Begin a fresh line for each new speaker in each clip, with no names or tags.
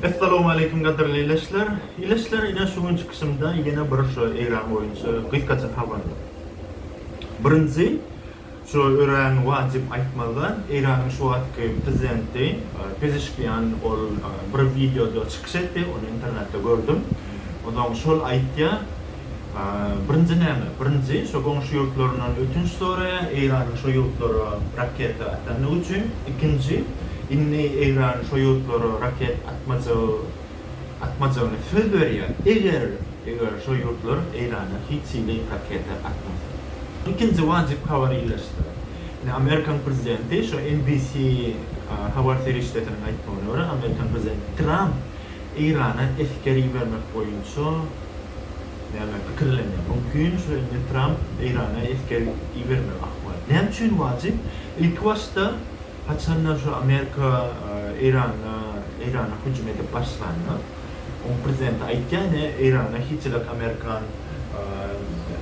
Essalowmaleýkim gadyrly ileşler. Ileşler ine şu gün çykyşymda ýene bir şu Eýran boýunça gysgaça habarlar. Birinji şu örän wajyp aýtmaly zat Eýranyň şu wagtky prezidenti Pezeşkian ol bir wideoda çykyş etdi ony internetde gördüm. Onsoň şol aýtýar Birinji näme? Birinji, şo goňşy ýurtlaryndan ötünç soraýar, Eýranyň şo ýurtlara raketa atanlygy üçin. Ikinji, indi Eýran şo ýurtlara raket atmajagy atmajagyny söz berýär, eger, eger şo ýurtlar Eýrana hiç hili raketa atmasa. Ikinji wajyp habar ildeşler. Indi Amerikan prezidenti şo NBC habar serişdesiniň aýtmagyna görä, Amerikan prezidenti Tramp Eýrana esger ibermek boýunça näme pikirlenýär? Mümkin şu indi Tramp Eýrana esger ibermegi ahmal. Näme üçin wajyp? Ilki başda haçanda şu Amerika Eýrana Eýrana hüjüm edip başlanda oň prezidenti aýtýar ine Eýrana hiç hili amerikan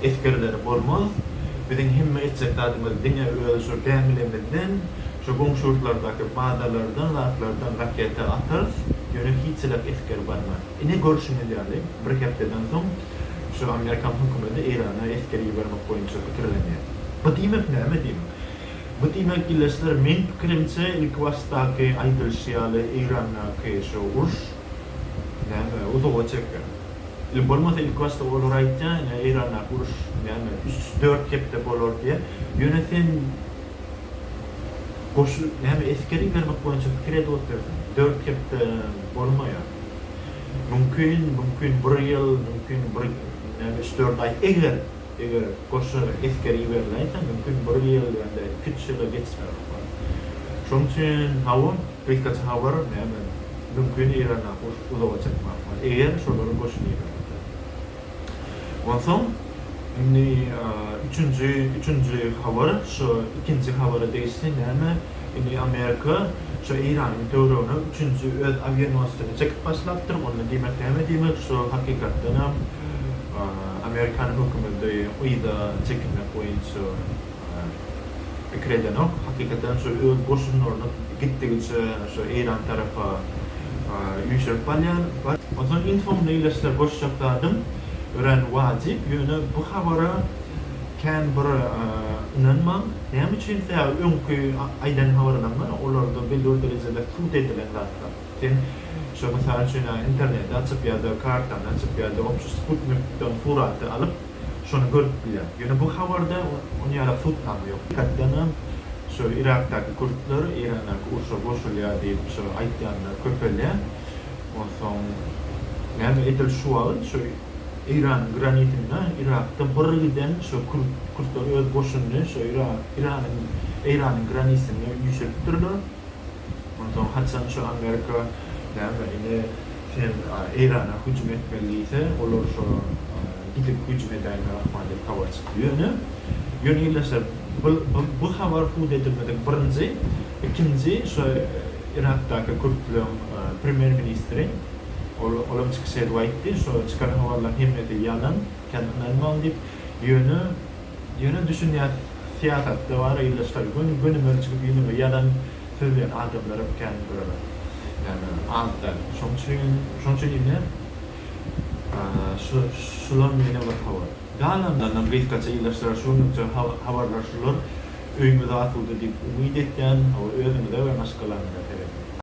esgerleri bolmaz. Biziň hemme etjek zadymyz diňe öz şu gämilemizden Şu goňşy ýurtlardaky bazalardan zatlardan raketa atarys, ýöne hiç ýere esger barmaz. Ine görşüňiz ýaly, bir hepdeden soň şu amerikan hökümeti Eýrana esger ibermek boýunça pikirlenýär. Bu diýmek näme diýmek? Bu diýmek ildeşler meň pikirimçe ilki başdaky aýdylyşy ýaly Eýrandaky şu uruş näme uzaga çeker. Il bolmasa ilki başda olar aýtýar ine Eýrandaky uruş näme üç dört hepde bolar diýýär. Ýöne sen Goşun näme esger ibermek boýunça pikir edip otyrsyň. Dört hepde bolmaýar. Mümkin, mümkin bir ýyl, mümkin bir näme üç-dört aý. Eger, eger goşun esger iberiläýse, mümkin bir ýyl ýa-da iki-üç ýyla geçmegi ahmal. Şonuň üçin hawa, gysgaça habar näme, mümkin Eýrandaky uruş uzaga çekmegi ahmal. Eger şolar goşun ibermese. Onsoň indi üçünji üçünji habar şu ikinji habara degişli näme indi Amerika şu Eýranyň töweregine üçünji öz awianosyny çekip başlapdyr onda diýmek näme diýmek şu hakykatdanam Amerikan hökümedi yza çekilmek boýunça pikir edenok. Hakykatdan şu öz goşunlaryny gitdigiçe şu Eýran tarapa üýşürip barýar. Onsoň iň soňunda ildeşler goşjak zadym örän wajyp, ýöne bu habara kän bir ynanmaň. Näme üçin? Sebäbi öňki aýdan habarlaryň bar, olarda belli bir derejede sud edilen zatlar. Sen şu mysal üçin interneti açyp ýa-da kartany açyp ýa-da obşi sputnikden suraty alyp, Şony görüp bilýän. Ýöne bu habarda ony ýaly subutnama ýok. Hakykatdanam şu Yrakdaky kürtler Eýrandaky urşa goşulýar diýip şu aýtýanlar köpelýär. Onsoň näme edil şu wagt şu Eýranyň granisinde Yrakda bir giden şu kürt kürtler öz goşunyny şu Iranyň Eýranyň granisinde üýşüripdirler. Onsoň haçan şu Amerika näme ine sen Eýrana hüjüm etmeli diýse olar şo gidip hüjüm edäýmek ahmal diýip habar çykdy. Ýöne ýöne ildeşler bu bu habar sud edilmedik birinji ikinji şo Yrakdaky kürtleň premýer ministri ol olam çykyş edip aýtdy şo çykan habarlaryň hemmesi ýalan kän ynanmaň diýip ýöne Ýöne düşünýäs syýasatda bar ildeşler göni gönümel çykyp ýüzüňe ýalan sözleýän adamlaram kän bir ýagny az däl. Şoň üçin şoň üçin ine şu şulam ýene bir habar. Galanlarynam gysgaça ildeşler şu günlükçe habarlar şular. Öýüňiz asuda diýip umyt etýän. Özüňize we maşgalaňyza serediň.